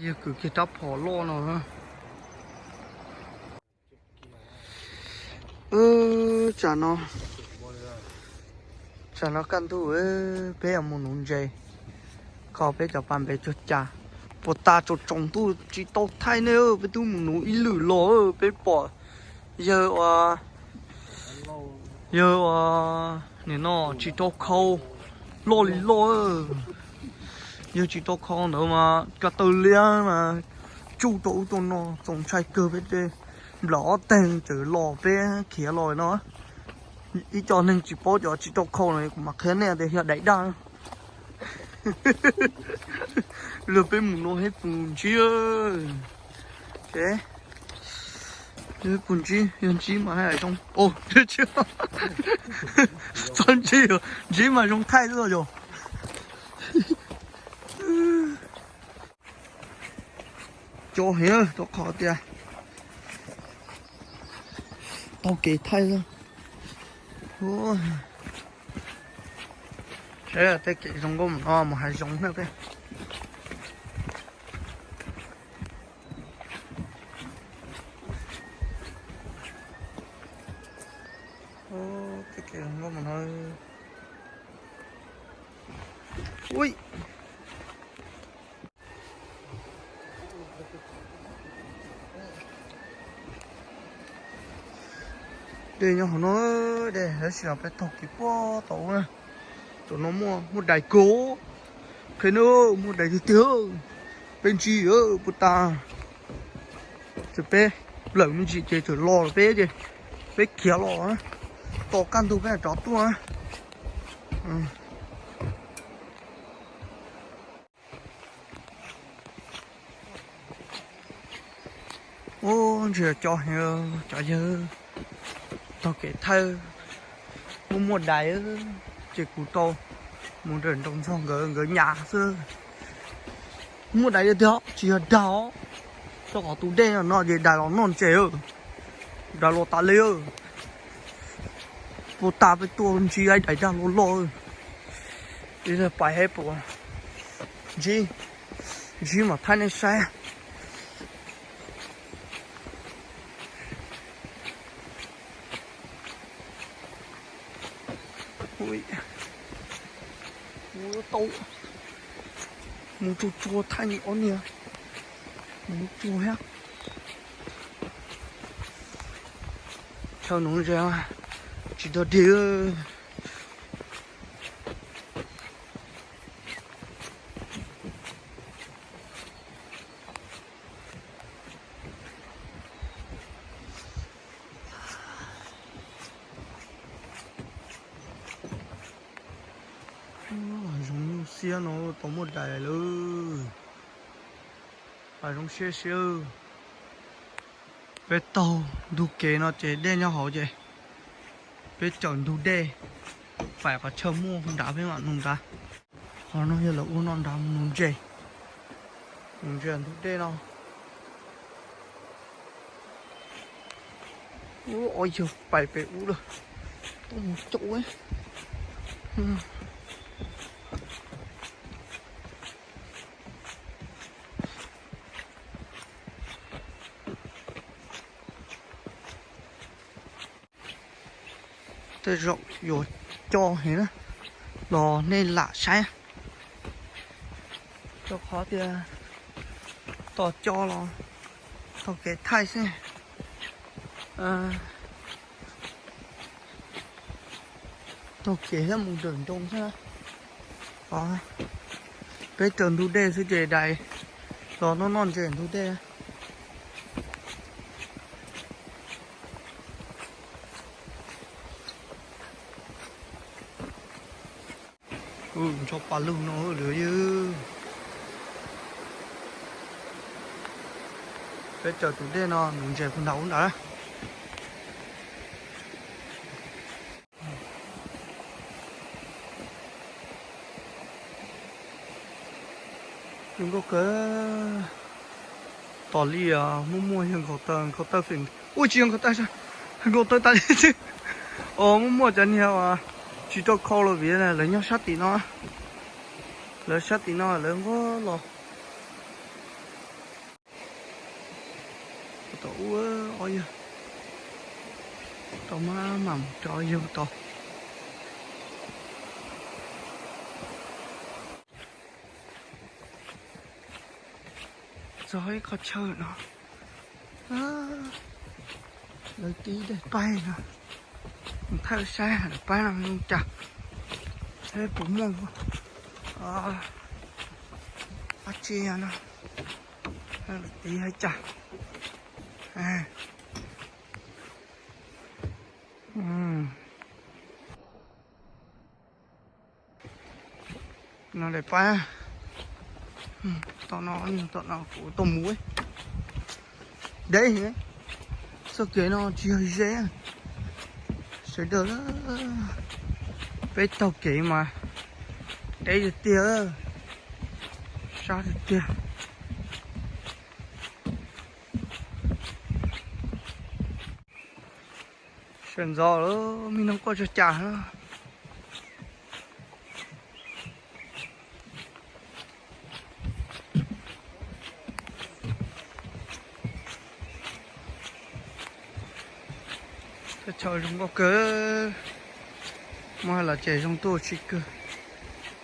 Yog kwv kiag rab phom loj no. Tsam no, tsam no kaj ntug, peb yuav mus nuv ntses, kho peb cov pas npe cuag cas. Puas tas tsaus tsaus ntuj tsis tau thaij nej, peb twb mus nuv ib lwm los peb pom yawg ua, yawg ua, nim no tsis tau khau, loj li loj. Yawg tsis tau khau ntawd mas ko taw liab mas tsuj rau ub rau no txaus ntshai kawg. Peb nplawm ob teg tseem los peb khiav los no. Ib co neeg tsis paub cov tsis tau khau no kuv mam qhia nej tias yog daim daj. Luag peb mus no peb puas ntsib, peb puas ntsib, yog ntsib mas haj zoo. Txhob ntsib, ntsib mas zoo thaij xwb yog. Co heev rau qhov tias taug kev thaij xwb. Saib tej kev zoo nkauj mus no mus hav zoov na peb. Tej kev zoo nkauj mus no. Ui, dej nyob hauv no, dej tab sis peb taug kev puag tom ub na. Tom no muaj, muaj dais kawg. Qhia na, muaj dais tiag tiag. Peb ntsib puas tas. Ces peb plawm me ntsis ces txawm los peb ces peb khiav los, tos kaj ntug peb rov tuaj. Ub, ntshe cov, cov yawg taug kev thawj muaj muaj dais, ces kuv tau mus nrawm nroos nrog nkawd, nkawd nyas xwb. Muaj dais tiag tiag tsis yog dag os, rau qhov tus dej no ces dais los noj ntses, dais los tas li. Puas tas peb tuaj ntsib ib daim dag loj loj. Pais hab puas ntsib, ntsib mam thaij nej saib. Mus tau, mus tsuag tsuag thaij ob niag, mus tsuag thiab. Chaw nuv ntses tsis dog dig. Hav zoov nyuj xiab no tau muaj dais lawm. Hav zoov siab siab. Peb taug ntug kev no ces dej nyob hauv ces peb cawm ntug dej, pais qhov chaw muaj nrad peb mam nug nrad. Qhov no yog lawv ua no nrad mus nuv ntses, nuv ntses ntug dej no. Ub, yog pais pem ub lawm, tuaj mus caum. Tej zaum yuav co heev na, los nej lam saib, rau qhov tias tos co los taug kev thaij xwb. Taug kev thiab mus nrawm nroos xwb. Peb raws ntug dej xwb ces dais los noj noj ntses ntug dej. Ntsho pas lug no lawm. Peb raws tus dej no nuv ntses puag nram ub nrad. Zoo nkauj kawg. Tos li muaj muaj yawg nkaus taw, nkaus taw fem, ua tsis yog nkaus taw, nkaus taw tas li xwb. Os, muaj muaj cov niag uas tsis rau khau los vim lawv nyob sab tim no, lawv sab tim no lawv nquag los. Tau ua ob yawg, tau maj mam mus rau ob yawg tau. Txog ib qhov chaw no, lawv tib daim paib no, thawj saib daim paib no zoo cas, saib puas muaj dab tsi no, tib hais cas. No daim paib, tom no, tom no kuv tau mus deb, txoj kev no tsis yog ze, sawv daws, peb taug kev mas deb tiag tiag, sab tiag tiag. Sawv ntxov lawm, me noog quaj tsuag cas na. Thaj chaw zoo nkauj kawg, muaj hais los ces zoo tuaj tsis kawg,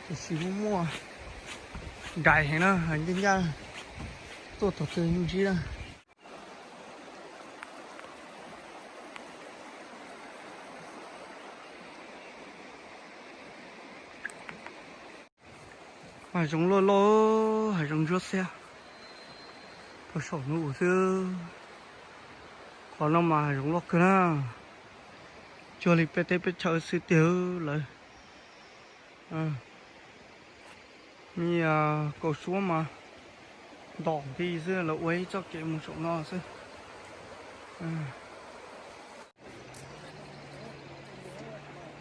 tiam sis muaj muaj nrais heev na, ncaj ncaj tuaj tog twg ntsib na. Hav zoov loj loj, hav zoov ntsuab xiab, puag saum ntuj xwb. Qhov no mas hav zoov loj kawg na, cuag li peb teb peb chaw xwb tiag lawm. Me kaus suab mas ntom nti xwb, lawv ua ib txoj kev mus saum no xwb.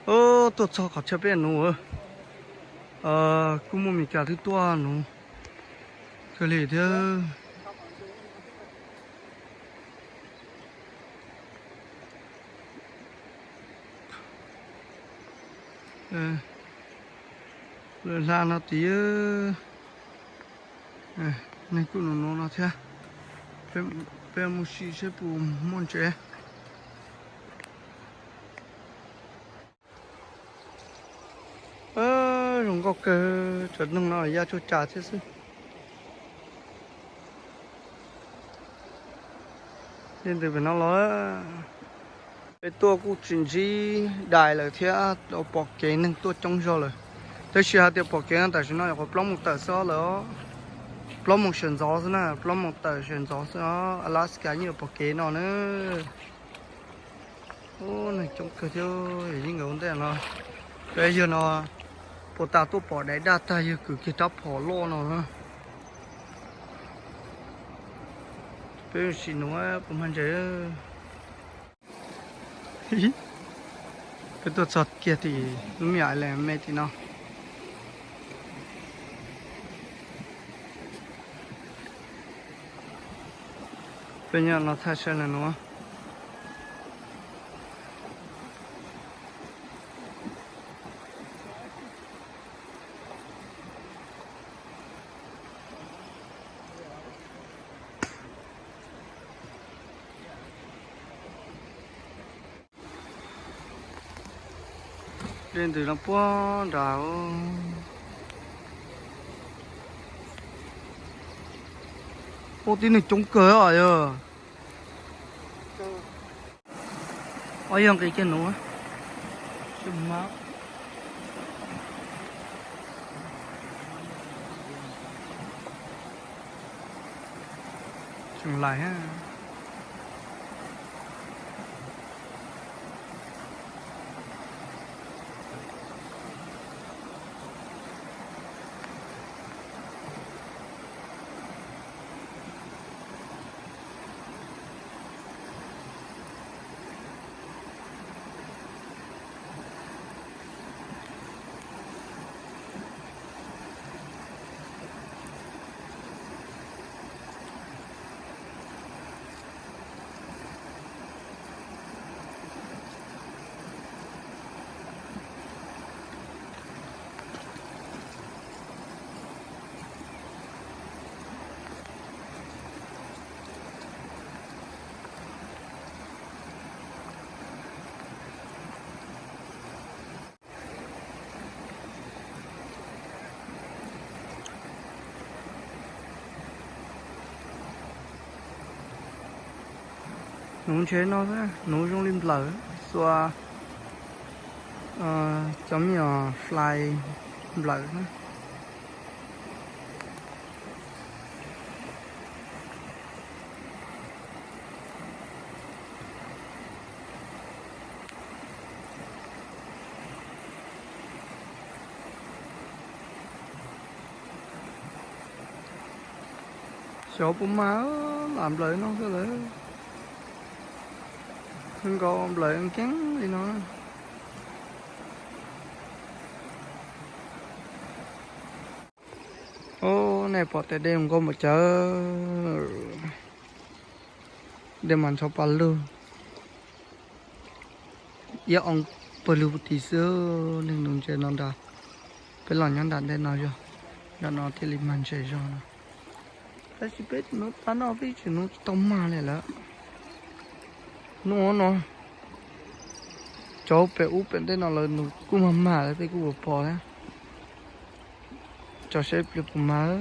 Tuaj txog qhov chaw peb nuv, kuj muaj Meskas twb tuaj nuv kawg li thiab. Lawv hla no tid, neeg kuj nuv nuv no thiab. Peb mus sim seb puas muaj ntses. Zoo nkauj kawg, cov noog no ya tsuag cas thiab xwb. Leej twg pem no los, peb tuaj kuj tsis ntsib dais lawm thiab, pom kev neeg tuaj coob zog lawm. Tab sis hais tias pom kev no tam sim no yog qhov plaub moos tawm xwb lawm, plaub moos sawv ntxov xwb na, plaub moos tawm sawv ntxov xwb os. Alaska yeej yuav pom kev no na. Ub, neeg coob kawg thiab, yeej nkawd ua ntej no. Peb yawg no puas tas tuaj pom dais daj tag yawg kwv kiag rab phom loj no. Peb sim nuv puas mag ntses. Peb tuaj txog kiag tim lub me island me tim no. Peb nyob no thaij saib lawv nuv. Dej ntws no puag nrad. Ub, tib neeg coob kawg os yog. Ob yog nqis kiag nuv. Tseem lais. Nuv ntses no xwb, nuv zoo li nplawm, xuas cov me nyuam fly nplawm xwb. Xyov puas mag, lam nplawm no xwb lawm. Nkaus nplawm nkeeb li no. Ub, nej pom tes dej zoo nkauj npaum cas. Dej mas ntxhov pas lug. Iab oo pawg lug puag tid xwb, neeg nuv ntses no ntag. Peb los nyob nram ntej no zog, nram no thiaj li mag ntses zog no. Tab sis peb tus nuv tav no peb tseem nuv tsis tau mag li lawm. Hnub no cov pem ub pem ntej no lawv nuv kuj mag mag lawm, peb kuj puas pom thiab. Tso saib pliag puas mag.